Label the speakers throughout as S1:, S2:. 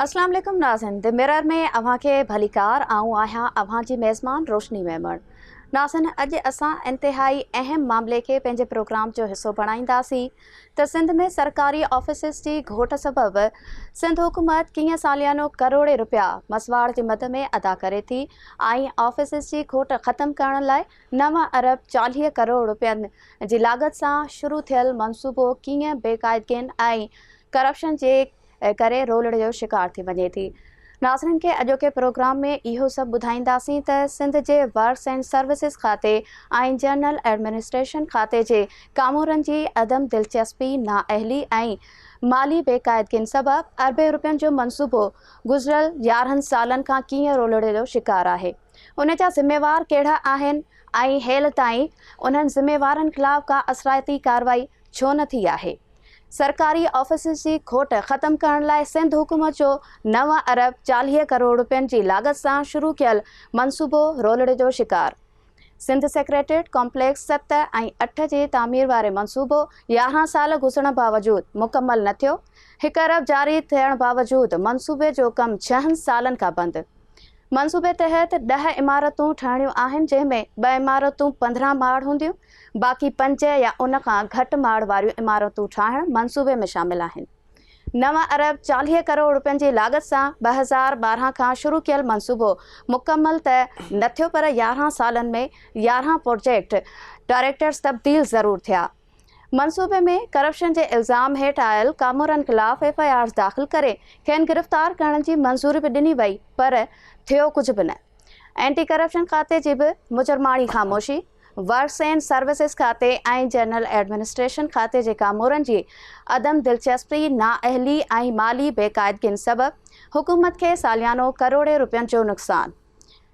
S1: اسلام عليڪم ناظرين the mirror ۾ اوهان کي ڀليڪار آئون آهيان اوهان جي ميزبان روشني ميمڻ ناظرين اڄ اسان انتهائي اهم معاملي کي پنهنجي پروگرام جو حصو بڻائينداسين ته سنڌ ۾ سرڪاري آفيسز جي گهوٽ سبب سنڌ حڪومت ڪيئن ساليانو ڪروڙين رپيا مسواڙ جي مد ۾ ادا ڪري ٿي ۽ آفيسز جي کوٽ ختم ڪرڻ لاء نو ارب 40 ڪروڙ رپين جي لاڳت سان شروع ٿيل منصوبو ڪيئن بيقاعدگين ۽ ڪرپشن جي ڪري رولڙي جو شڪار ٿي وڃي ٿي. ناظرين کي اڄوڪي پروگرام ۾ اهو سڀ ٻڌائينداسين ته سنڌ جي ورڪس اينڊ سروسز کاتي ۽ جنرل ايڊمنسٽريشن کاتي جي ڪامورن جي عدم دلچسپي، نااهلي ۽ مالي بيقاعدگين سبب اربين روپين جو منصوبو گذريل 11 سالن کان ڪيئن رولڙي جو شڪار آهي، ان جا ذميوار ڪهڙا آهن ۽ هيل تائين انهن ذميوارن خلاف ڪا اثرائتي ڪارروائي ڇو نه ٿي آهي. سرڪاري آفيسز جي کوٽ ختم ڪرڻ لاء سنڌ حڪومت جو نو ارب 40 ڪروڙ روپين جي لاڳت سان شروع ڪيل منصوبو رولڙي جو شڪار. سنڌ سيڪريٽريٽ ڪامپليڪس 7 ۽ 8 جي تعمير واري منصوبو 11 سال گذرڻ باوجود مڪمل نه ٿيو، هڪ ارب جاري ٿيڻ باوجود منصوبي جو ڪم ڇهن سالن کان بند. منصوبي تحت 10 عمارتون ٺهڻيون آهن جنهن ۾ ٻه عمارتون 15 ماڙ هونديون، باقي پنج يا ان کان گهٽ ماڙ واريون عمارتون ٺاهڻ منصوبي ۾ شامل آهن. نو ارب 40 ڪروڙ روپين جي لاڳت سان 2012 کان شروع ڪيل منصوبو مڪمل ته نه ٿيو پر 11 سالن ۾ 11 پروجيڪٽ ڊائريڪٽرز تبديل ضرور ٿيا. منصوبي ۾ ڪرپشن جي الزام هيٺ آيل ڪامورن خلاف ايف I آرز داخل ڪري کين گرفتار ڪرڻ جي منظوري به ڏني وئي پر ٿيو ڪجهه به نه. اينٽي ڪرپشن کاتي جي به مجرماڻي خاموشي، ورڪس اينڊ سروسز کاتي ۽ جنرل ايڊمنسٽريشن کاتي جي ڪامورن جي عدم دلچسپي، نااهلي ۽ مالي بيقاعدگين سبب حڪومت کي ساليانو ڪروڙين روپين جو نقصان.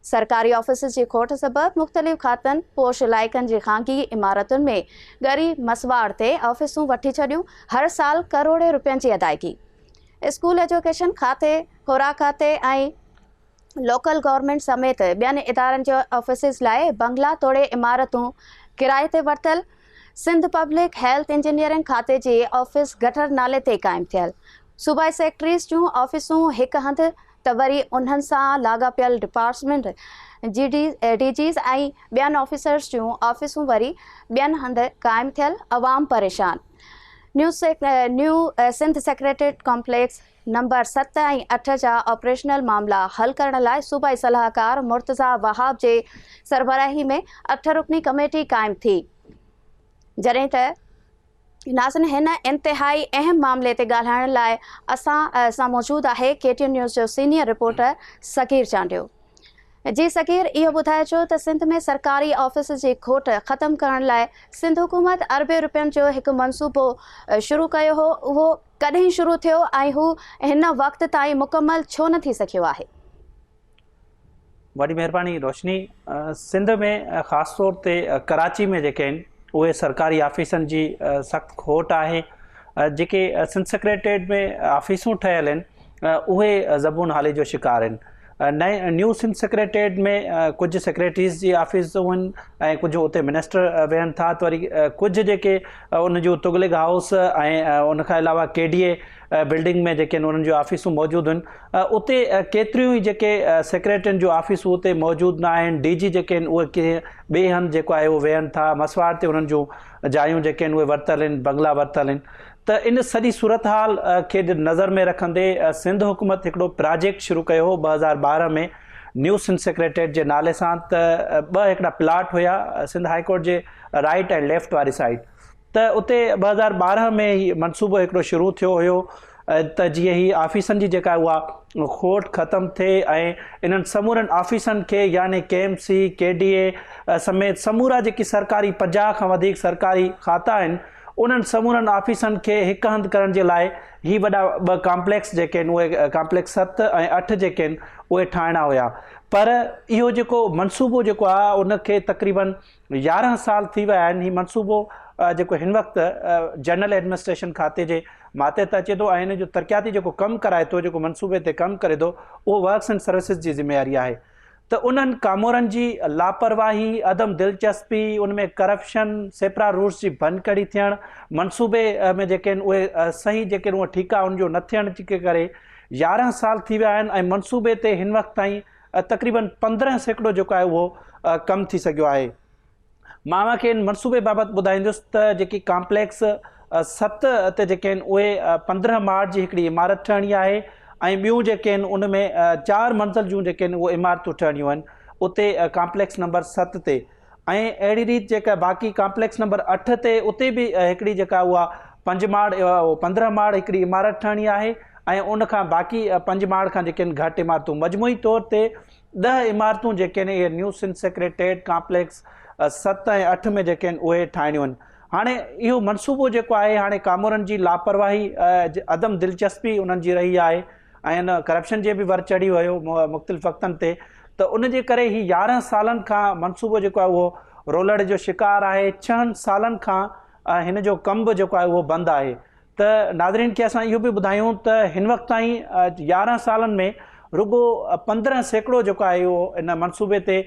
S1: سرڪاري آفيسز جي کوٽ سبب مختلف کاتن پوش علائقن جي خانگي عمارتن ۾ ڳري مسواڙ تي آفيسون وٺي ڇڏيون، هر سال ڪروڙين روپين جي ادائيگي. اسڪول ايجوڪيشن کاتي، خوراڪ کاتي ۽ لوڪل گورنمينٽ سميت ٻين ادارن جي آفيسز لاء بنگلا توڙي عمارتون ڪرائي تي ورتل، سنڌ پبلڪ هيلٿ انجنيئرنگ کاتي جي آفيس گٽر نالي تي قائم ٿيل، صوبائي سيڪريٽريز جون آفيسون هڪ هنڌ ته وري انهن سان لاڳاپيل ڊپارٽمينٽ جي ڊي جيز ۽ ٻين آفيسرز جون آفيسون وري ٻين هنڌ قائم ٿيل، عوام پريشان. نيو سنڌ سيڪريٽريٽ ڪامپليڪس نمبر 7 ۽ 8 جا آپريشنل معاملا حل ڪرڻ لاء صوبائي صلاحڪار مرتضيٰ وهاب جي سربراهي ۾ اٺ رڪني ڪميٽي قائم ٿي، جڏهن ته ناظرين هن انتهائي اهم معاملي تي ڳالهائڻ لاء اسان سان موجود آهي ڪي ٽي اين نيوز جو سينيئر رپورٽر صغير چانڊيو. جي صغير اهو ٻڌائجو ته سنڌ ۾ سرڪاري آفيس جي کوٽ ختم ڪرڻ لاء سنڌ حڪومت اربين روپين جو هڪ منصوبو شروع ڪيو هو اهو ڪڏهن شروع ٿيو ۽ هو هن وقت تائين مڪمل ڇو نه ٿي سگهيو آهي؟
S2: وڏي مهرباني روشني. سنڌ ۾ خاص طور تي ڪراچي ۾ جيڪي آهن اهي سرڪاري آفيسن جي سخت کوٽ آهي جيڪي سنڌ سيڪريٽريٽ ۾ آفيسون ٺهيل آهن اهي زبون حالي جو شڪار آهن نئين نيو سنڌ سيڪريٽريٽ ۾ ڪجهه سيڪريٽريز جي آفيسون آهن ۽ ڪجهه اتي منسٽر ويهن ٿا ته وري ڪجهه جيڪي ان جون تغلق هائوس ۽ ان کان علاوه ڪي ڊي اي بلڊنگ ۾ جيڪي آهن انهن جون آفيسون موجود آهن اتي ڪيتريون ئي جيڪي سيڪريٽرين جون آفيسون اتي موجود نه آهن ڊي جي جيڪي آهن اهي ڪنهن ٻئي هنڌ جيڪو آهي اهو ويهن ٿا مسواڙ تي انهن جون جايون جيڪي آهن اهي ورتل آهن بنگلا ورتل آهن ته ان سڄي صورتحال کي نظر ۾ رکندي سنڌ حڪومت هڪڙو پراجيڪٽ شروع ڪيو هو 2012 ۾ نيو سنڌ سيڪريٽريٽ جي نالي سان ته ٻه هڪڙا پلاٽ هيا سنڌ هائي ڪورٽ جي رائيٽ ۽ ليفٽ واري سائيڊ ته اتي 2012 ۾ هي منصوبو هڪڙو شروع ٿيو هيو ته جيئن هي آفيسن جي جيڪا اها کوٽ ختم ٿئي ۽ انهن سمورن آفيسن کي يعني K M C, K D A سميت سمورا جيڪي سرڪاري 50 کان وڌيڪ سرڪاري کاتا آهن انهن سمورن آفيسن کي هڪ هنڌ ڪرڻ جي لاء هي وڏا ٻه ڪامپليڪس جيڪي آهن اهي ڪامپليڪس 7 ۽ 8 جيڪي آهن اهي ٺاهڻا هيا پر اهو جيڪو منصوبو جيڪو آهي ان کي تقريبن 11 سال ٿي ويا آهن هي منصوبو جيڪو هن وقت جنرل ايڊمنسٽريشن کاتي جي ماتحت اچي ٿو ۽ ان جو ترقياتي جيڪو ڪم ڪرائي ٿو جيڪو منصوبي تي ڪم ڪري ٿو اهو ورڪس اينڊ سروسز جي ذميواري آهي ته انهن ڪامورن جي لاپرواهي، عدم دلچسپي، ان ۾ ڪرپشن، سيپرا رولز جي ڀڃڪڙي ٿيڻ، منصوبي ۾ جيڪي آهن اهي صحيح جيڪي آهن اهي ٺيڪا ان جو نه ٿيڻ جي ڪري 11 سال ٿي ويا آهن ۽ منصوبي تي هن وقت تائين تقريبن 15% جيڪو آهي اهو ڪم ٿي سگهيو آهي. مان اوهان کي ان منصوبي بابت ٻڌائيندس ته جيڪي ڪامپليڪس 7 تي جيڪي آهن اهي 15 ماڙ جي هڪڙي عمارت ٺهڻي آهي ۽ ٻيون جيڪي آهن ان ۾ 4 منزل جون جيڪي آهن اهي عمارتون ٺهڻيون آهن اتي ڪامپليڪس نمبر 7 تي ۽ اهڙي ريت جيڪا باقي ڪامپليڪس نمبر 8 تي اتي به هڪڙي جيڪا اها 5 ماڙ 15 ماڙ هڪڙي عمارت ٺهڻي آهي ۽ ان کان باقي 5 ماڙ کان جيڪي آهن گهٽ عمارتون مجموعي طور تي 10 عمارتون جيڪي آهن اهي نيو سنڌ سيڪريٽريٽ ڪامپليڪس 7 ۽ 8 ۾ جيڪي آهن اهي ٺاهڻيون آهن. هاڻي اهو منصوبو جيڪو آهي هاڻي ڪامورن جي لاپرواهي عدم دلچسپي انهن جي رهي آهي ۽ ان ڪرپشن جي به ور چڙهي ويو مختلف وقتن تي ته ان جي ڪري هي 11 سالن کان منصوبو جيڪو آهي اهو رولڙ جو شڪار آهي 6 سالن کان هن جو ڪم به جيڪو آهي اهو بند آهي ته ناظرين کي اسان اهو به ٻڌايون ته هن وقت تائين 11 سالن ۾ رڳو 15% جيڪو آهي اهو ان منصوبي تي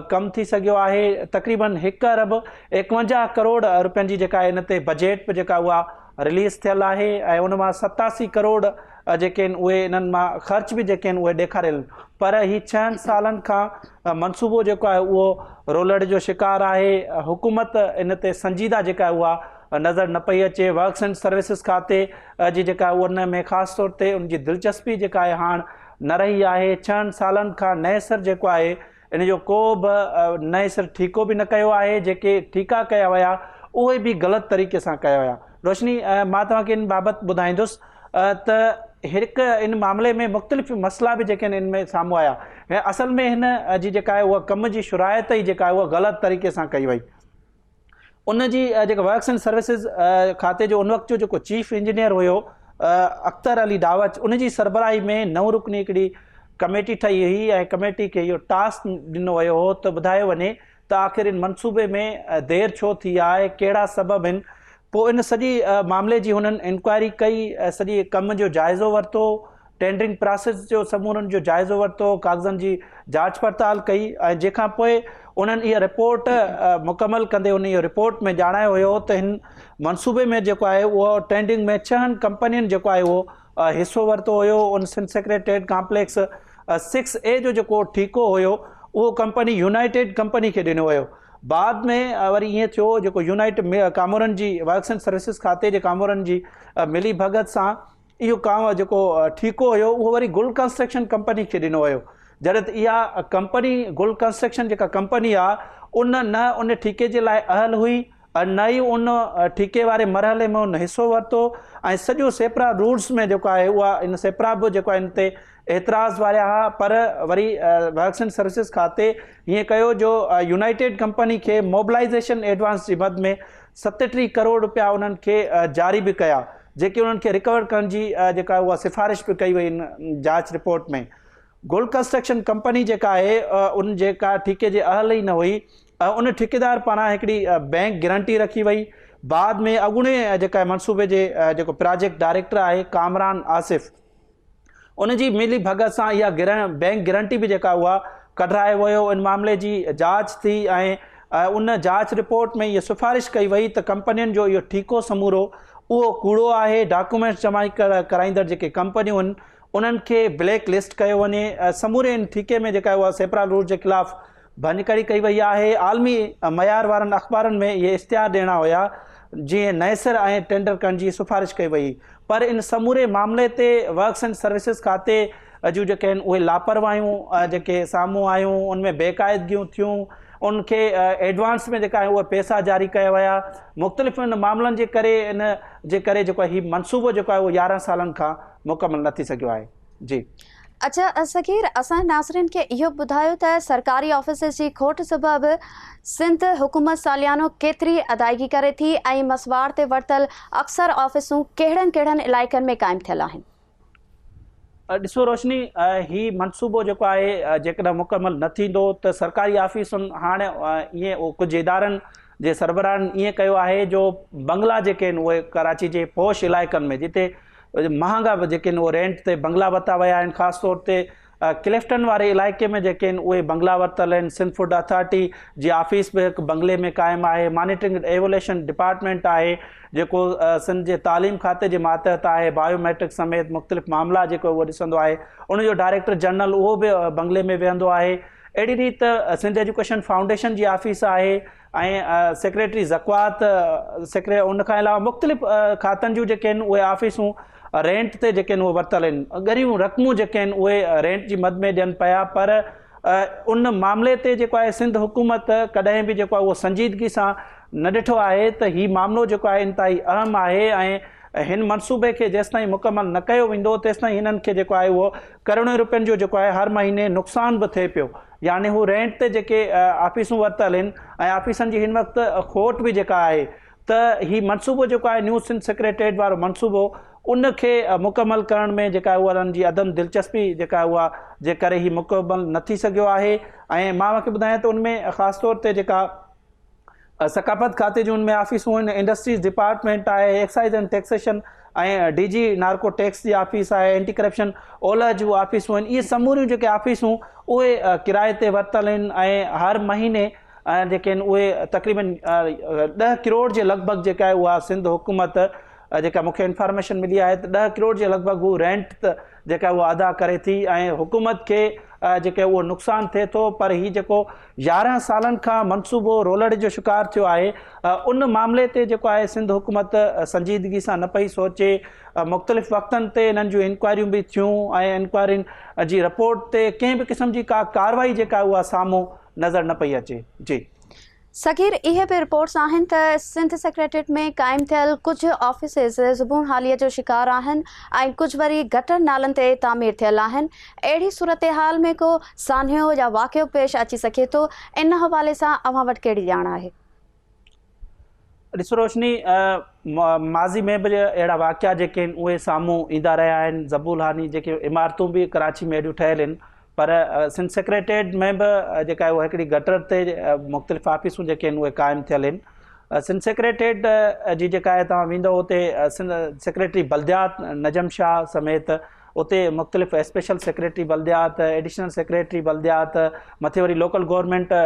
S2: ڪم ٿي سگهيو آهي تقريبن 1 ارب 51 ڪروڙ روپين جي جيڪا ان تي بجيٽ به جيڪا اها رليز ٿيل آهي ۽ ان مان 87 ڪروڙ جيڪي آهن اهي انهن مان خرچ به جيڪي آهن اهي ڏيکاريل پر هي 6 سالن کان منصوبو جيڪو آهي اهو رولڙ جو شڪار آهي حڪومت ان تي سنجيده جيڪا آهي اها نظر نه پئي اچي، ورڪس اينڊ سروسز کاتي جي جيڪا ان ۾ خاص طور تي ان جي دلچسپي جيڪا آهي هاڻ نه رهي آهي، ڇهن سالن کان نئين سر جيڪو آهي ان جو ڪو به نئين سر ٺيڪو به نه ڪيو آهي، جيڪي ٺيڪا ڪيا ويا اهي به غلط طريقي سان ڪيا ويا. روشني مان توهان کي ان بابت ٻڌائيندس ته هڪ ان معاملي ۾ مختلف مسئلا به جيڪي آهن ان ۾ سامهون آيا اصل ۾ هن جي جيڪا آهي اها ڪم جي شرائط ئي جيڪا آهي اها غلط طريقي سان ڪئي وئي. ان جي جيڪا ورڪس اينڊ سروسز کاتي جو ان وقت جو جيڪو چيف انجنيئر هيو اختر علي ڊاوچ ان جي سربراهي ۾ 9 رڪني هڪڙي ڪميٽي ٺهي هئي ۽ ڪميٽي کي اهو ٽاسڪ ڏنو ويو هو ته ٻڌايو وڃي ته آخر ان منصوبي ۾ دير ڇو ٿي آهي ڪهڙا سبب آهن پوء ان سڄي معاملي جي هنن انڪوائري ڪئي سڄي ڪم جو جائزو ورتو ٽينڊرنگ پراسيس جو سمورن جو جائزو ورتو، ڪاغذن جي جاچ پڙتال ڪئي ۽ جنهن کان پوء انهن اها رپورٽ مڪمل ڪندي ان اهو رپورٽ ۾ ڄاڻايو هيو ته هن منصوبي ۾ جيڪو آهي اهو ٽينڊنگ ۾ ڇهن ڪمپنين جيڪو آهي اهو حصو ورتو هيو ان سنڌ سيڪريٽريٽ ڪامپليڪس 6 اي جو جيڪو ٺيڪو هيو اهو ڪمپني يونائيٽيڊ ڪمپني کي ڏنو ويو بعد ۾ وري ائين ٿيو جيڪو يونائيٽ ڪامورن جي ورڪس اينڊ سروسز کاتي جي ڪامورن جي ملي ڀڳت سان اهو ڪم جيڪو ٺيڪو هيو اهو وري گل ڪنسٽرڪشن ڪمپني کي ڏنو ويو جڏهن ته اها ڪمپني گل ڪنسٽرڪشن جيڪا ڪمپني آ ان نه ان ٺيڪي جي لاء اهل هئي ۽ نه ئي ان ٺيڪي واري مرحلي ۾ ان حصو ورتو ۽ سڄو سيپرا رولز ۾ جيڪو آهي اها ان سيپرا به جيڪو آهي ان تي اعتراض واريا ها پر وري ورڪس اينڊ سروسز کاتي هيئن ڪيو جو يونائيٽيڊ ڪمپني کي موبلائيزيشن ايڊوانس جي مد ۾ 37 ڪروڙ رپيا انهن کي جاري به ڪيا جيڪي انهن کي رڪور ڪرڻ جي جيڪا اها سفارش به ڪئي وئي ان جاچ رپورٽ ۾ گل ڪنسٽرڪشن ڪمپني جيڪا آهي ان جيڪا ٺيڪي جي اهل ئي نه هئي ان ٺيڪيدار پاران هڪڙي بئنڪ گرنٽي رکي وئي بعد ۾ اڳوڻي جيڪا منصوبي جي جيڪو پراجيڪٽ ڊائريڪٽر آهي ڪامران آصف ان جي ملي ڀڳت سان اها بئنڪ گرنٽي به جيڪا اها ڪڍرايو ويو ان معاملي جي جاچ ٿي ۽ ان جاچ رپورٽ ۾ اها سفارش ڪئي وئي ته ڪمپنين جو اهو ٺيڪو سمورو اهو ڪوڙو آهي ڊاڪومينٽس جمع ڪرائيندڙ جيڪي ڪمپنيون آهن انهن کي بليڪ لسٽ ڪيو وڃي سموري ان ٺيڪي ۾ جيڪا اها سيپرا رولز جي خلاف ڀڃڪڙي ڪئي وئي آهي، عالمي معيار وارن اخبارن ۾ اهي اشتهار ڏيڻا هيا جيئن نئين سر ۽ ٽينڊر ڪرڻ جي سفارش ڪئي وئي پر ان سموري معاملي تي ورڪس اينڊ سروسز کاتي جون جيڪي آهن اهي لاپرواهيون جيڪي سامهون آيون ان ۾ بيقاعدگيون ٿيون ان کي ايڊوانس ۾ جيڪا آهي اهي پئسا جاري ڪيا ويا مختلف ان معاملن جي ڪري ان جي ڪري جيڪو هي منصوبو جيڪو آهي اهو 11 سالن کان مڪمل نه ٿي سگهيو آهي جي.
S1: اڇا صغير اسان ناظرين کي اهو ٻڌايو ته سرڪاري آفيسز جي کوٽ سبب سنڌ حڪومت ساليانو ڪيتري ادائيگي ڪري ٿي ۽ مسواڙ تي ورتل اڪثر آفيسون ڪهڙن ڪهڙن علائقن ۾ قائم ٿيل آهن؟
S2: ڏسو روشني هي منصوبو جيڪو آهي جيڪڏهن مڪمل نه ٿيندو ته سرڪاري آفيسن هاڻ ائين ڪجهه ادارن جي سربراهن ائين ڪيو آهي جو بنگلا جيڪي آهن اهي ڪراچي جي پوش علائقن ۾ جتي مهانگا به جيڪي آهن اهي رينٽ تي بنگلا ورتا ويا آهن خاص طور تي ڪلفٽن واري علائقي ۾ جيڪي آهن اهي بنگلا ورتل آهن، سنڌ فوڊ اٿارٽي جي آفيس به هڪ بنگلي ۾ قائم آهي، مانيٽرنگ اينڊ ايوليشن ڊپارٽمينٽ آهي جيڪو سنڌ جي تعليم کاتي جي ماتحت آهي، بايو ميٽرڪ سميت مختلف معاملا جيڪو اهو ڏسندو آهي ان جو ڊائريڪٽر جنرل اهو به بنگلي ۾ ويهندو آهي، اهڙي ريت سنڌ ايجوڪيشن فائونڊيشن جي آفيس آهي ۽ سيڪريٽري زڪوات سيڪري ان کان علاوه مختلف کاتن جون جيڪي آهن اهي آفيسون رينٽ تي جيڪي آهن اهي ورتل آهن ڳريون رقمون جيڪي آهن اهي رينٽ جي مد ۾ ڏين پيا پر ان معاملي تي جيڪو آهي سنڌ حڪومت ڪڏهن به جيڪو آهي اهو سنجيدگي سان نه ڏٺو آهي ته هي معاملو جيڪو آهي انتهائي اهم آهي ۽ هن منصوبي کي جيستائين مڪمل نه ڪيو ويندو تيستائين هنن کي جيڪو آهي اهو ڪروڙين روپين جو جيڪو آهي هر مهيني نقصان به ٿئي پيو يعني هو رينٽ تي جيڪي آفيسون ورتل آهن ۽ آفيسن جي هن وقت کوٽ به جيڪا آهي ته هي منصوبو جيڪو آهي نيو سنڌ سيڪريٽريٽ وارو منصوبو ان کي مڪمل ڪرڻ ۾ جيڪا آهي اها انهن جي عدم دلچسپي جيڪا آهي اها جي ڪري هي مڪمل نه ٿي سگهيو آهي ۽ مان اوهان کي ٻڌايان ته ان ۾ خاص طور تي جيڪا ثقافت کاتي جون ان ۾ آفيسون آهن، انڊسٽريز ڊپارٽمينٽ آهي، excise and taxation ۽ D G narcotics جي آفيس آهي، اينٽي ڪرپشن اولهه جون آفيسون آهن، اهي سموريون جيڪي آفيسون اهي ڪرائي تي ورتل آهن ۽ هر مهيني جيڪي آهن اهي تقريبن ڏهه ڪروڙ جي لڳ ڀڳ جيڪا آهي اها سنڌ حڪومت جيڪا مونکي انفارميشن ملي آهي ته ڏهه ڪروڙ جي لڳ ڀڳ هو رينٽ جيڪا اها ادا ڪري ٿي ۽ حڪومت کي جيڪي اهو نقصان ٿئي ٿو پر هي جيڪو 11 سالن کان منصوبو رولڙي جو شڪار ٿيو آهي ان معاملي تي جيڪو آهي سنڌ حڪومت سنجيدگي سان نه پئي سوچي مختلف وقتن تي انهن جون انڪوائريون به ٿيون ۽ انڪوائرين جي رپورٽ تي ڪنهن به قسم جي ڪا ڪارروائي جيڪا اها سامهون نظر نه پئي اچي جي.
S1: صغير اهي به رپورٽس آهن ته سنڌ سيڪريٽريٽ ۾ قائم ٿيل ڪجهه آفيسز زبون حالي جو شڪار آهن ۽ ڪجهه وري گٽر نالن تي تعمير ٿيل آهن اهڙي صورتحال ۾ ڪو سانحو يا واقعو پيش اچي سگهي ٿو ان حوالي سان اوهان وٽ ڪهڙي ڄاڻ آهي؟
S2: ڏسو روشني ماضي ۾ به اهڙا واقعا جيڪي آهن اهي سامهون ايندا رهيا آهن زبون حالي جيڪي عمارتون به ڪراچي ۾ اهڙيون ٺهيل آهن پر سنڌ سيڪريٽريٽ ۾ به جيڪا آهي اها هڪڙي گٽر تي مختلف آفيسون جيڪي آهن اهي قائم ٿيل آهن سنڌ سيڪريٽريٽ جي جيڪا آهي توهان ويندو اتي سنڌ سيڪريٽري بلديات نجم شاهه سميت اتي مختلف اسپيشل سيڪريٽري بلديات ايڊيشنل سيڪريٽري بلديات مٿي وري لوڪل گورنمينٽ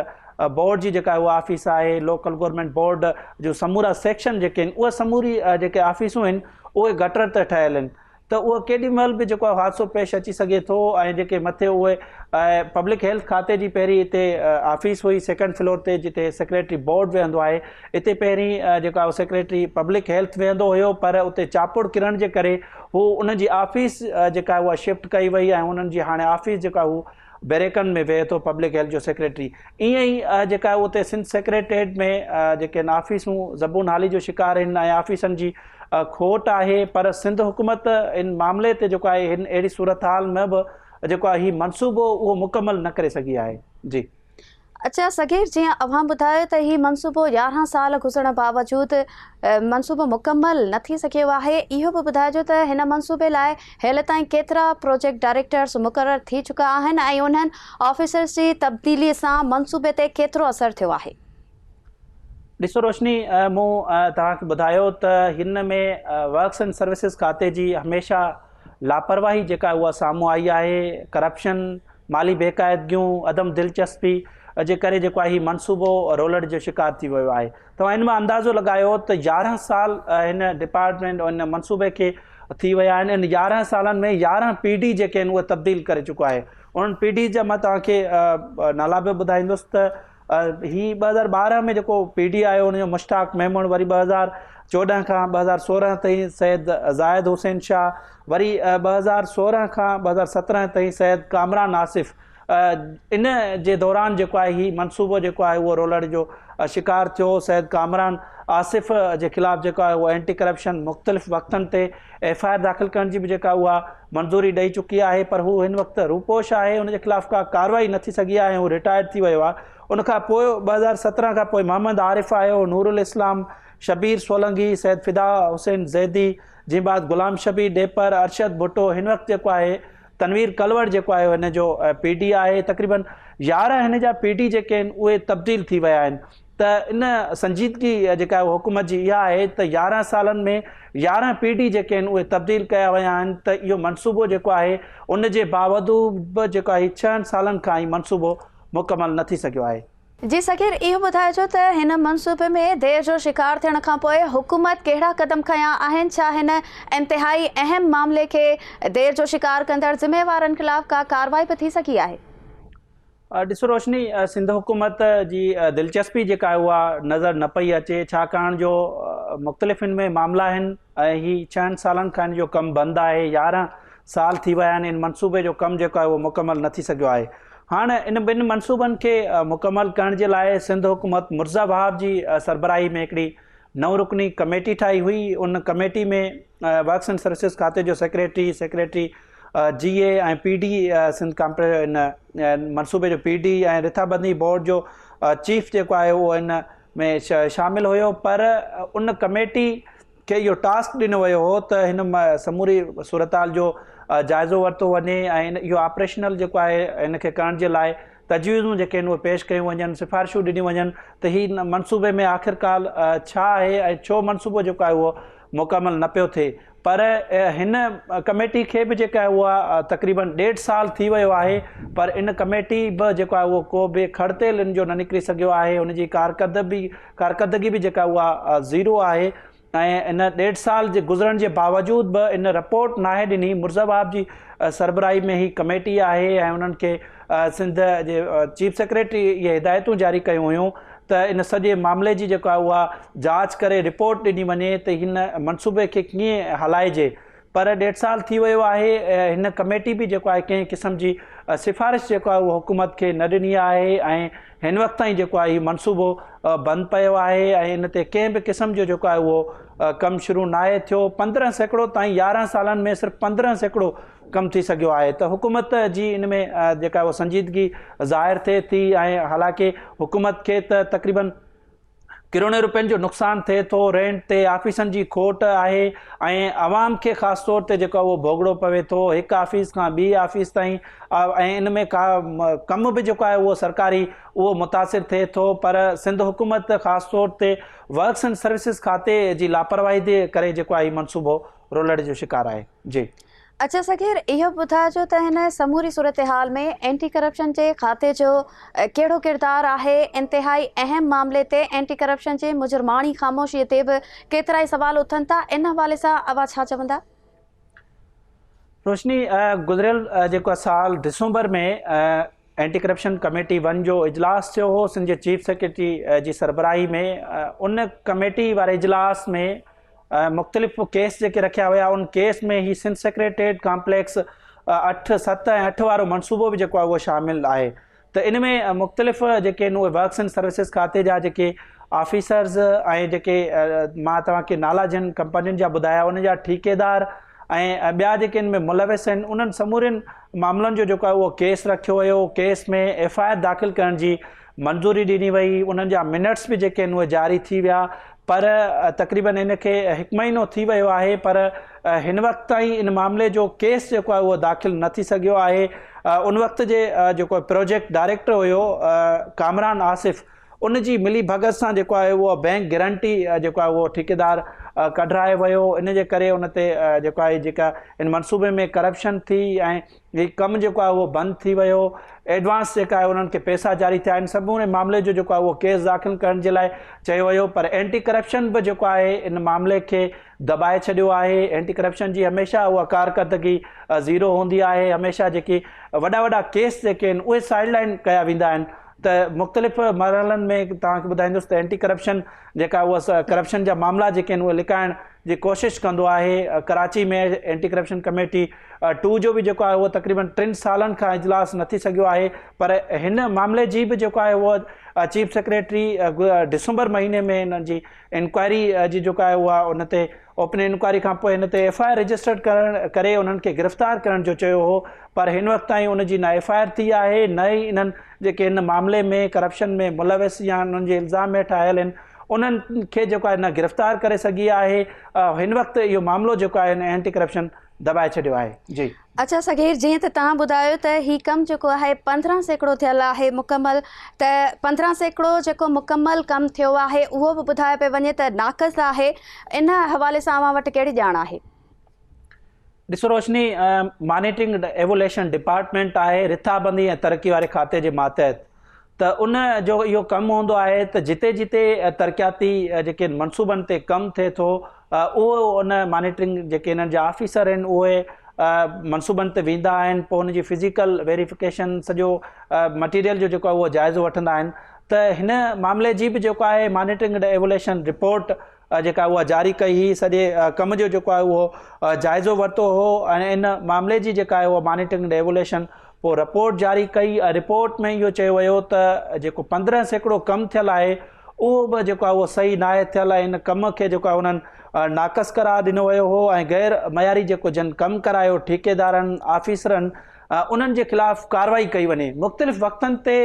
S2: بورڊ جي جيڪا اها آفيس آهي لوڪل گورنمينٽ بورڊ جو سمورا سيڪشن جيڪي آهن اهي سموري جيڪي آفيسون آهن اهي گٽر تي ٺهيل آهن ته اهو ڪيڏي مهل به جيڪو آهي حادثو پيش اچي سگهي ٿو ۽ جيڪي مٿي اهي پبلڪ هيلٿ کاتي جي پهرين اتي آفيس هئي سيڪنڊ فلور تي جتي سيڪريٽري بورڊ ويهندو آهي اتي پهرين جيڪو آهي سيڪريٽري پبلڪ هيلٿ ويهندو هيو پر اتي چاپڙ ڪرڻ جي ڪري هو ان جي آفيس جيڪا آهي اها شفٽ ڪئي وئي ۽ انهن جي هاڻي آفيس جيڪو آهي هو بيريڪن ۾ ويهي ٿو پبلڪ هيلٿ جو سيڪريٽري ائين ئي جيڪا آهي اتي سنڌ سيڪريٽريٽ ۾ جيڪي آهن آفيسون زبون حالي جو شڪار آهن ۽ آفيسن جي کوٽ آهي پر سنڌ حڪومت ان معاملي تي جيڪو آهي هن اهڙي صورتحال ۾ به جيڪو آهي هي منصوبو اهو مڪمل نه ڪري سگهي آهي جي.
S1: اچا صغير جيئن اوهان ٻڌايو ته هي منصوبو 11 سال گذرڻ باوجود منصوبو مڪمل نه ٿي سگهيو آهي اهو به ٻڌائجو ته هن منصوبي لاء هيل تائين ڪيترا پروجيڪٽ ڊائريڪٽرز مقرر ٿي چڪا آهن ۽ انهن آفيسرز جي تبديلي سان منصوبي تي ڪيترو اثر ٿيو آهي.
S2: ڏسو روشني مون توهان کي ٻڌايو ته هن ۾ ورڪس اينڊ سروسز کاتي جي هميشه لاپرواهي جيڪا اها سامهون آئي آهي ڪرپشن مالي بيقاعدگيون عدم دلچسپي جي ڪري جيڪو آهي هي منصوبو رولڙ جو شڪار ٿي ويو آهي توهان ان مان اندازو لڳايو ته 11 سال هن ڊپارٽمينٽ ان منصوبي کي ٿي ويا آهن ان 11 سالن ۾ 11 پي ڊي جيڪي آهن اهي تبديل ڪري چڪو آهي انهن پي ڊي جا مان توهان کي نالا به ٻڌائيندس ته هي 2012 ۾ جيڪو پي ڊي آيو ان جو مشتاق ميمڻ وري 2014 کان 2016 تائين سيد زاهد حسين شاهه وري 2016 کان 2017 تائين سيد ڪامران آصف ان جي دوران جيڪو آهي هي منصوبو جيڪو آهي اهو رولڙ جو شڪار ٿيو سيد ڪامران آصف جي خلاف جيڪو آهي اهو اينٽي ڪرپشن مختلف وقتن تي ايف I R داخل ڪرڻ جي به جيڪا اها منظوري ڏئي چڪي آهي پر هو هن وقت روپوش آهي ان جي خلاف ڪا ڪارروائي نه ٿي سگهي آهي ۽ هو رٽائرڊ ٿي ويو آهي ان کان پوء 2017 کان پوء محمد عارف آيو نور الاسلام شبير سولنگي سيد فدا حسين زيدي جنهن بعد غلام شبير ڏيپر ارشد ڀٽو هن وقت جيڪو آهي تنوير ڪلوڙ جيڪو آهي هن جو پي ڊي آهي تقريبن 11 هن جا پي ڊي جيڪي آهن اهي تبديل ٿي ويا آهن. ته ان سنجيدگي جيڪا آهي حڪومت جي اها آهي ته 11 سالن ۾ 11 پي ڊي جيڪي آهن اهي تبديل ڪيا ويا آهن ته اهو منصوبو جيڪو آهي ان جي باوجود به جيڪو آهي 6 سالن کان هي منصوبو مڪمل نه ٿي سگهيو آهي.
S1: جي صغير اهو ٻڌائجو ته هن منصوبي ۾ دير جو شڪار ٿيڻ کان پوء حڪومت ڪهڙا قدم کنيا آهن ڇا هن انتهائي اهم معاملي کي دير جو شڪار ڪندڙ ذميوارن خلاف ڪا ڪارروائي به ٿي سگهي آهي؟
S2: ڏسو روشني سنڌ حڪومت جي دلچسپي جيڪا آهي اها نظر نه پئي اچي ڇاڪاڻ جو مختلف ان ۾ معاملا آهن ۽ هي ڇهن سالن کان ان جو ڪم بند آهي 11 سال ٿي ويا آهن ان منصوبي جو ڪم جيڪو آهي اهو مڪمل نه ٿي سگهيو آهي هاڻ ان ٻن منصوبن کي مڪمل ڪرڻ جي لاء سنڌ حڪومت مرزا وهاب جي سربراهي ۾ هڪڙي نو رڪني ڪميٽي ٺاهي هئي ان ڪميٽي ۾ ورڪس اينڊ سروسز کاتي جو secretary secretary G A ۽ P D Sindh ڪامپري ان منصوبي جو پي ڊي ۽ رٿابندي بورڊ جو چيف جيڪو آهي اهو ان ۾ شامل هيو پر ان ڪميٽي کي اهو ٽاسڪ ڏنو ويو هو ته هن سموري صورتحال جو جائزو ورتو وڃي ۽ اهو آپريشنل جيڪو آهي ان کي ڪرڻ جي لاء تجويزون جيڪي آهن اهي پيش ڪيون وڃن سفارشون ڏنيون وڃن ته هي منصوبي ۾ آخرڪار ڇا آهي ۽ ڇو منصوبو جيڪو آهي اهو مڪمل نه پيو ٿئي پر هن ڪميٽي کي به جيڪا آهي اها تقريبن ڏيڍ سال ٿي ويو آهي پر ان ڪميٽي به جيڪو آهي اهو ڪو به کڙ تيل ان جو نه نڪري سگهيو آهي ان جي ڪارڪردگي به جيڪا اها زيرو آهي ۽ ان ڏيڍ سال جي گذرڻ جي باوجود به ان رپورٽ ناهي ڏني مرزا وهاب جي سربراهي ۾ هي ڪميٽي آهي ۽ انهن کي سنڌ جي چيف سيڪريٽري اهي هدايتون جاري ڪيون هيون ته ان سڄي معاملي جي جيڪا اها جاچ ڪري رپورٽ ڏني وڃي ته هن منصوبي کي ڪيئن هلائجي پر ڏيڍ سال ٿي ويو آهي هن ڪميٽي به جيڪو آهي ڪنهن قسم جي سفارش جيڪو آهي اهو حڪومت کي نه ڏني آهي ۽ هن وقت تائين جيڪو آهي هي منصوبو بند پيو آهي ۽ ان تي ڪنهن به قسم جو جيڪو آهي اهو ڪم شروع ناهي ٿيو 15% تائين 11 سالن ۾ صرف 15% ڪم ٿي سگهيو آهي ته حڪومت جي ان ۾ جيڪا اها سنجيدگي ظاهر ٿئي ٿي ۽ حالانڪه حڪومت کي ته تقريبن ڪروڙين روپين جو نقصان ٿئي ٿو رينٽ تي آفيسن جي کوٽ آهي ۽ عوام کي خاص طور تي جيڪو اهو ڀوڳڙو پوي ٿو هڪ آفيس کان ٻي آفيس تائين ۽ ان ۾ ڪا ڪم به جيڪو آهي اهو سرڪاري اهو متاثر ٿئي ٿو پر سنڌ حڪومت خاص طور تي ورڪس اينڊ سروسز کاتي جي لاپرواهي جي ڪري جيڪو آهي منصوبو رولڙي جو شڪار آهي جي.
S1: اڇا صغير اهو ٻڌائجو ته هن سموري صورتحال ۾ اينٽي ڪرپشن جي کاتي جو ڪهڙو ڪردار آهي، انتهائي اهم معاملي تي اينٽي ڪرپشن جي مجرماڻي خاموشي تي به ڪيترائي سوال اٿن ٿا ان حوالي سان اوهان ڇا چوندا؟
S2: روشني گذريل جيڪو سال December ۾ anti corruption committee one جو اجلاس ٿيو هو سنڌ جي چيف سيڪريٽري جي سربراهي ۾ ان ڪميٽي واري اجلاس ۾ مختلف ڪيس جيڪي رکيا ويا ان ڪيس ۾ هي سنڌ سيڪريٽريٽ ڪامپليڪس 8 7 ۽ 8 وارو منصوبو به جيڪو آهي اهو شامل آهي ته ان ۾ مختلف جيڪي آهن اهي ورڪس اينڊ سروسز کاتي جا جيڪي آفيسرز ۽ جيڪي مان توهان کي نالا جن ڪمپنين جا ٻڌايا ان جا ٺيڪيدار ۽ ٻيا جيڪي ان ۾ ملوث آهن انهن سمورين معاملن جو جيڪو آهي اهو ڪيس رکيو ويو ڪيس ۾ ايف I R داخل ڪرڻ جي منظوري ڏني وئي انهن جا منٽس به جيڪي آهن اهي جاري ٿي ويا پر تقريبن ان کي هڪ مهينو ٿي ويو آهي پر هن وقت تائين ان معاملي جو ڪيس جيڪو آهي اهو داخل نه ٿي سگهيو آهي ان وقت جي جيڪو پروجيڪٽ ڊائريڪٽر هيو ڪامران آصف ان جي ملي ڀڳت سان جيڪو آهي اهو بينڪ گرنٽي جيڪو آهي اهو ٺيڪيدار ڪڍرائي ويو ان جي ڪري ان تي جيڪو آهي جيڪا ان منصوبي ۾ ڪرپشن ٿي ۽ هي ڪم جيڪو آهي اهو بند ٿي ويو ايڊوانس جيڪا آهي انهن کي پئسا جاري ٿيا ان سموري معاملي جو جيڪو آهي اهو ڪيس داخل ڪرڻ جي لاء چيو ويو پر اينٽي ڪرپشن به جيڪو آهي ان معاملي کي دٻائي ڇڏيو آهي اينٽي ڪرپشن جي هميشه اها ڪارڪردگي زيرو هوندي آهي هميشه جيڪي وڏا وڏا ڪيس جيڪي آهن اهي سائيڊ لائن ڪيا ويندا آهن ته مختلف مرحلن ۾ توهان کي ٻڌائيندس ته اينٽي ڪرپشن جيڪا اها ڪرپشن جا معاملا جيڪي آهن اهي لڪائڻ جي ڪوشش ڪندو آهي ڪراچي ۾ اينٽي ڪرپشن ڪميٽي 2 جو به جيڪو آهي اهو تقريبن 3 سالن کان اجلاس نه ٿي سگهيو آهي پر هن معاملي جي به جيڪو آهي اهو چيف سيڪريٽري ڊسمبر مهيني ۾ انهن جي انڪوائري جي جيڪا آهي اها ان تي اوپن انڪوائري کان پوء هن تي ايف I R registered ڪرڻ ڪري انهن کي گرفتار ڪرڻ جو چيو هو پر هن وقت تائين ان جي نه ايف I R ٿي آهي نه ئي انهن جيڪي هن معاملي ۾ ڪرپشن ۾ ملوث يا انهن جي الزام هيٺ آيل آهن انهن کي جيڪو آهي نه گرفتار ڪري سگهي آهي هن وقت اهو معاملو جيڪو آهي اينٽي ڪرپشن دٻائي ڇڏيو آهي جي.
S1: اڇا صغير جيئن ته توهان ٻڌايو ته هي ڪم جيڪو آهي 15% ٿيل آهي مڪمل ته 15% جيڪو مڪمل ڪم ٿيو آهي اهو به ٻڌايو پيو وڃي ته ناقص آهي ان حوالي سان اوهان وٽ ڪهڙي ڄاڻ آهي؟
S2: ڏسو روشني مانيٽرنگ ايووليشن ڊپارٽمينٽ آهي رٿابندي ۽ ترقي واري کاتي جي ماتحت ته ان جو اهو ڪم هوندو آهي ته جتي جتي ترقياتي جيڪي منصوبن تي ڪم ٿئي ٿو اهو ان مانيٽرنگ جيڪي انهن جا آفيسر آهن اهي منصوبن تي ويندا آهن پوء ان جي فزيڪل ويريفڪيشن سڄو مٽيريل جو جيڪو آهي اهو جائزو وٺندا آهن ته هن معاملي جي به جيڪو آهي مانيٽرنگ اينڊ ايوليشن رپورٽ جيڪا اها جاري ڪئي هئي سڄي ڪم جو جيڪو آهي اهو جائزو ورتو هو ۽ ان معاملي جي جيڪا آهي اها مانيٽرنگ اينڊ ايوليشن پوء رپورٽ جاري ڪئي ۽ رپورٽ ۾ اهو چيو ويو ته جيڪو 15% ڪم ٿيل آهي اهو به جيڪو آهي اهو صحيح ناهي ٿيل ۽ ان ڪم کي جيڪو آهي انهن ناقص قرار ڏنو ويو هو ۽ غير معياري جيڪو جن ڪم ڪرايو ٺيڪيدارن آفيسرن انهن جي خلاف ڪارروائي ڪئي وڃي. مختلف وقتن تي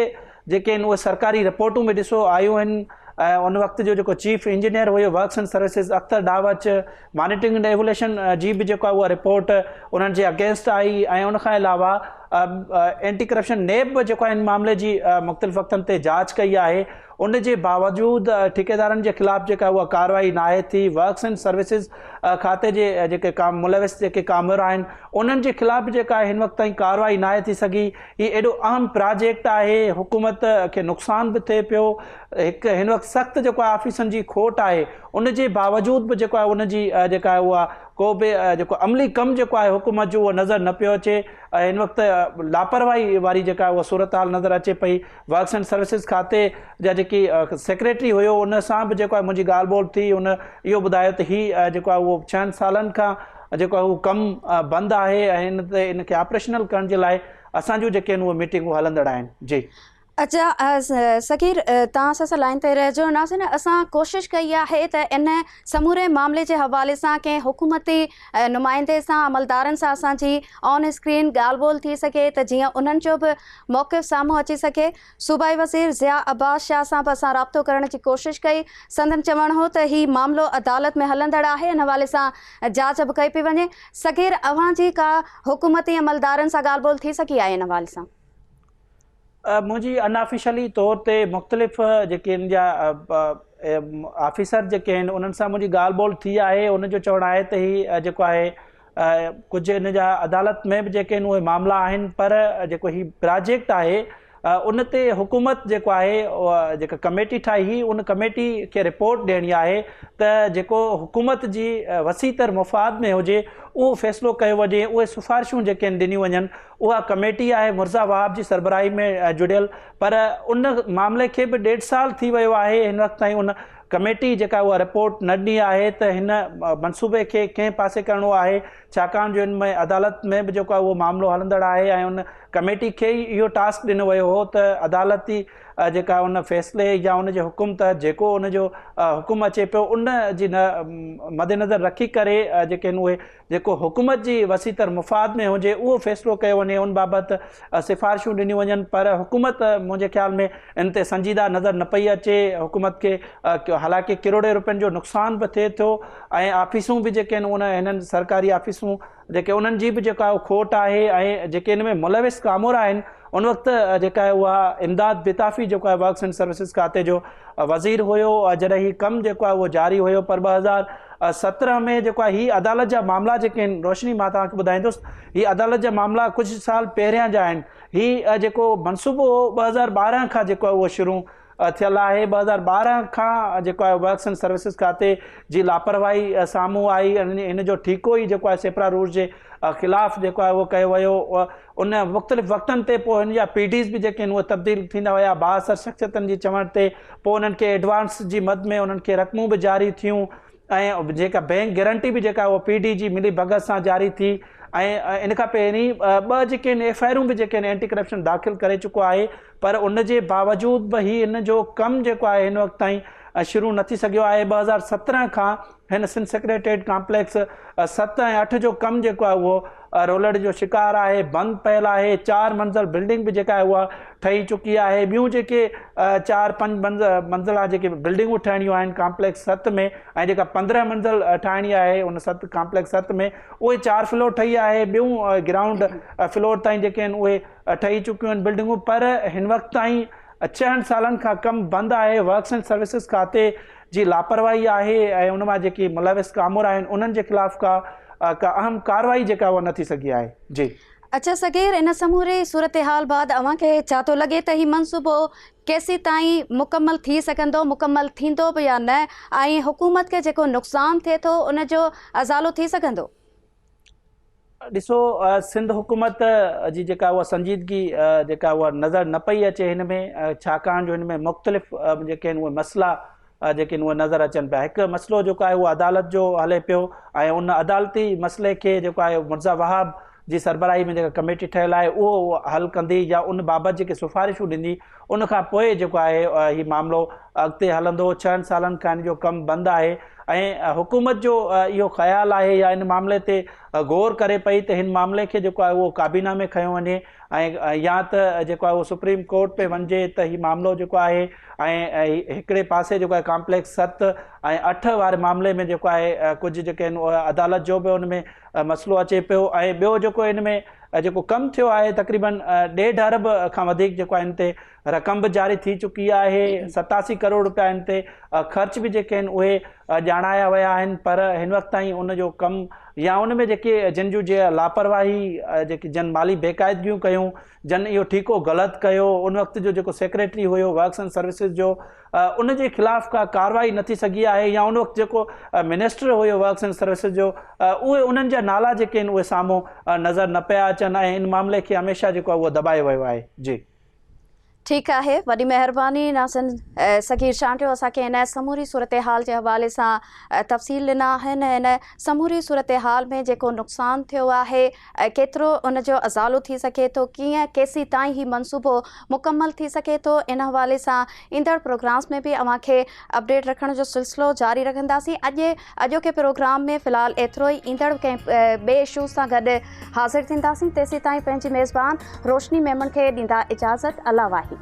S2: جيڪي آهن اهي سرڪاري رپورٽون به ڏسو آيون آهن ۽ ان وقت جو جيڪو chief engineer have works and services Akhtar Dawach monitoring and evaluation جي به جيڪو آهي اها رپورٽ انهن جي اگينسٽ آئي ۽ ان کان علاوه اينٽي ڪرپشن نيب به جيڪو آهي ان معاملي جي مختلف وقتن تي جاچ ڪئي آهي ان جي باوجود ٺيڪيدارن جي خلاف جيڪا اها ڪارروائي ناهي ٿي ورڪس اينڊ سروسز کاتي جي جيڪي ملوث جيڪي ڪامورا آهن انهن جي خلاف به جيڪا هن وقت تائين ڪارروائي ناهي ٿي سگهي هي ايڏو اهم پراجيڪٽ آهي حڪومت کي نقصان به ٿئي پيو هڪ هن وقت سخت جيڪو آهي آفيسن جي کوٽ آهي ان جي باوجود به جيڪو آهي ان جي جيڪا آهي اها ڪو به جيڪو عملي ڪم جيڪو آهي حڪومت جو اهو نظر نه پيو اچي ۽ هن وقت لاپرواهي واري جيڪا اها صورتحال نظر اچي پئي ورڪس اينڊ سروسز کاتي جا جيڪي سيڪريٽري هيو ان سان به جيڪو آهي منهنجي ڳالهه ٻولهه ٿي ان اهو ٻڌايو ته هي جيڪو آهي اهو ڇهن سالن کان جيڪو آهي اهو ڪم بند آهي ۽ ان تي ان کي آپريشنل ڪرڻ جي لاء اسان جون جيڪي آهن اهي ميٽنگون هلندڙ آهن جي.
S1: اچا صغير توهان اسان سان لائين تي رهجو ناظرين اسان ڪوشش ڪئي آهي ته ان سموري معاملي جي حوالي سان ڪنهن حڪومتي نمائندي سان عملدارن سان اسان جي آن اسڪرين ڳالهه ٻولهه ٿي سگهي ته جيئن انهن جو به موقف سامهون اچي سگهي. صوبائي وزير ضياء عباس شاهه سان به اسان رابطو ڪرڻ جي ڪوشش ڪئي، سندن چوڻ هو ته هي معاملو عدالت ۾ هلندڙ آهي، ان حوالي سان جاچ به ڪئي پئي وڃي. صغير اوهان جي ڪا حڪومتي عملدارن سان ڳالهه ٻولهه ٿي سگهي آهي ان حوالي سان؟
S2: منهنجي ان آفيشلي طور تي مختلف جيڪي ان جا آفيسر جيڪي آهن انهن سان منهنجي ڳالهه ٻولهه ٿي آهي، انهن جو چوڻ آهي ته هي جيڪو آهي ڪجهه ان جا عدالت ۾ به جيڪي آهن اهي معاملا آهن پر جيڪو هي پراجيڪٽ آهي ان تي حڪومت جيڪو آهي جيڪا ڪميٽي ٺاهي هئي ان ڪميٽي کي رپورٽ ڏيڻي آهي ته جيڪو حڪومت جي وسيع تر مفاد ۾ هجي اهو فيصلو ڪيو وڃي اهي سفارشون جيڪي آهن ڏنيون وڃن اها ڪميٽي آهي مرزا وهاب جي سربراهي ۾ جڙيل پر ان معاملي کي به ڏيڍ سال ٿي ويو آهي هن وقت تائين ان ڪميٽي جيڪا اها رپورٽ نه ڏني آهي ته هن منصوبي کي ڪنهن پاسي ڪرڻو آهي ڇاڪاڻ جو ان ۾ عدالت ۾ به جيڪو آهي اهو معاملو هلندڙ آهي ۽ ان ڪميٽي کي ئي اهو ٽاسڪ ڏنو ويو هو ته عدالتي جيڪا ان فيصلي يا ان جي حڪم تحت جيڪو ان جو حڪم اچي پيو ان جي مدنظر رکي ڪري جيڪي آهن اهي جيڪو حڪومت جي وسيع تر مفاد ۾ هجي اهو فيصلو ڪيو وڃي ان بابت سفارشون ڏنيون وڃن پر حڪومت منهنجي خيال ۾ ان تي سنجيده نظر نه پئي اچي حڪومت کي حالانڪه ڪروڙين روپين جو نقصان به ٿئي ٿو ۽ آفيسون به جيڪي آهن ان هنن سرڪاري آفيسون جيڪي انهن جي به جيڪا کوٽ آهي ۽ جيڪي ان ۾ ملوث ڪامورا آهن ان وقت جيڪا آهي اها امداد پتافي جيڪو آهي ورڪس اينڊ سروسز کاتي جو وزير هيو جڏهن هي ڪم جيڪو آهي اهو جاري هيو پر 2017 ۾ جيڪو آهي هي عدالت جا معاملا جيڪي آهن روشني مان توهان کي ٻڌائيندس هي عدالت جا معاملا ڪجهه سال پهريان جا آهن هي جيڪو منصوبو هو 2012 کان جيڪو آهي اهو شروع ٿيل آهي 2012 کان جيڪو آهي ورڪس اينڊ سروسز کاتي جي لاپرواهي سامهون آئي ان جو ٺيڪو ئي جيڪو آهي سيپرا روٽس جي خلاف جيڪو آهي اهو ڪيو ويو ان مختلف وقتن تي پوء هن جا پي ڊيز به جيڪي آهن اهي تبديل ٿيندا ويا بااثر شخصيتن جي چوڻ تي پوء انهن کي ايڊوانس جي مد ۾ انهن کي رقمون به جاري ٿيون ۽ جيڪا بينڪ گرنٽي به جيڪا اها پي ڊي جي ملي ڀڳت سان جاري ٿي ۽ ان کان پهرين ٻه جيڪي آهن ايف I آرون به جيڪي آهن اينٽي ڪرپشن داخل ڪري چڪو آهي پر ان جي باوجود به هي ان جو ڪم جيڪو آهي هن وقت تائين شروع نه ٿي سگهيو آهي. 2017 کان هن سنڌ سيڪريٽريٽ ڪامپليڪس 7 ۽ 8 جو ڪم جيڪو آهي اهو رولڙ جو شڪار آهي، بند پيل آهي. 4 منزل بلڊنگ به جيڪا آهي اها ٺهي چڪي آهي. ٻيون جيڪي 4 5 منزلا جيڪي بلڊنگون ٺهڻيون آهن ڪامپليڪس 7 ۾ ۽ جيڪا 15 منزل ٺاهڻي آهي ان 7 ڪامپليڪس 7 ۾ اهي 4 فلور ٺهي آهي، ٻيون گرائونڊ فلور تائين جيڪي آهن اهي ٺهي چڪيون آهن بلڊنگون، پر هن وقت تائين 6 سالن کان ڪم بند آهي. ورڪس اينڊ سروسز کاتي جي لاپرواهي آهي ۽ ان مان جيڪي ملوث ڪامورا آهن انهن جي خلاف ڪا ڪا اهم ڪارروائي جيڪا اها نه ٿي سگهي آهي. جي.
S1: اڇا صغير ان سموري صورتحال بعد اوهان کي ڇا ٿو لڳي ته هي منصوبو ڪيسيتائين مڪمل ٿي سگهندو، مڪمل ٿيندو به يا نه ۽ حڪومت کي جيڪو نقصان ٿئي ٿو ان جو ازالو ٿي سگهندو؟
S2: ڏسو سنڌ حڪومت جي جيڪا اها سنجيدگي جيڪا اها نظر نه پئي اچي هن ۾ ڇاڪاڻ جو هن ۾ مختلف جيڪي آهن اهي مسئلا جيڪي آهن اهي نظر اچن پيا. هڪ مسئلو جيڪو آهي اهو عدالت جو هلي پيو ۽ ان عدالتي مسئلي کي جيڪو آهي مرزا وهاب جي سربراهي ۾ جيڪا ڪميٽي ٺهيل آهي اهو حل ڪندي يا ان بابت جيڪي سفارشون ڏيندي ان کان پوء جيڪو آهي هي معاملو اڳتي هلندو. 6 سالن کان ان جو ڪم بند آهي ۽ حڪومت جو اهو خيال آهي يا ان معاملي تي غور ڪري پئي ته هن معاملي کي جيڪو آهي اهو ڪابينا ۾ کنيو وڃي ۽ يا ته جيڪو آهي اهو سپريم ڪورٽ ۾ وڃجي ته هي معاملو جيڪو آهي ۽ هڪڙي پاسي جيڪو آهي ڪامپليڪس 7 ۽ 8 واري معاملي ۾ جيڪو آهي ڪجهه جيڪي آهن عدالت جو به ان ۾ مسئلو اچي پيو ۽ ٻيو جيڪو ان ۾ جيڪو ڪم ٿيو آهي تقريبن 1.5 ارب کان وڌيڪ جيڪو آهي ان تي رقم به جاري ٿي چڪي آهي، 87 ڪروڙ روپيا ان تي خرچ به جيڪي آهن اهي ڄاڻايا ويا آهن، پر هن وقت تائين ان جو ڪم يا ان ۾ جيڪي جن جون جي لاپرواهي جيڪي جن مالي بيقاعدگيون ڪيون، جن اهو ٺيڪو غلط ڪيو، ان وقت جو جيڪو secretary have works and services جو ان جي خلاف ڪا ڪارروائي نه ٿي سگهي آهي يا ان وقت جيڪو minister have works and services جو اهي انهن جا نالا جيڪي آهن اهي سامهون نظر نه پيا اچن ۽ ان معاملي کي هميشه جيڪو آهي اهو دٻايو ويو آهي. جي.
S1: ٺيڪ آهي وڏي مهرباني ناظرين صغير چانڊيو اسان کي هن سموري صورتحال جي حوالي سان تفصيل ڏنا آهن. هن سموري صورتحال ۾ جيڪو نقصان ٿيو آهي ڪيترو ان جو ازالو ٿي سگهي ٿو، ڪيئن ڪيسين تائين هي منصوبو مڪمل ٿي سگهي ٿو، ان حوالي سان ايندڙ پروگرامز ۾ به اوهان کي اپڊيٽ رکڻ جو سلسلو جاري رکنداسين. اڄ اڄوڪي پروگرام ۾ في الحال ايترو ئي، ايندڙ ڪنهن ٻئي اشوز سان گڏ حاضر ٿينداسين، تيسين تائين پنهنجي ميزبان روشني ميمڻ کي ڏيندا اجازت، الله واهي.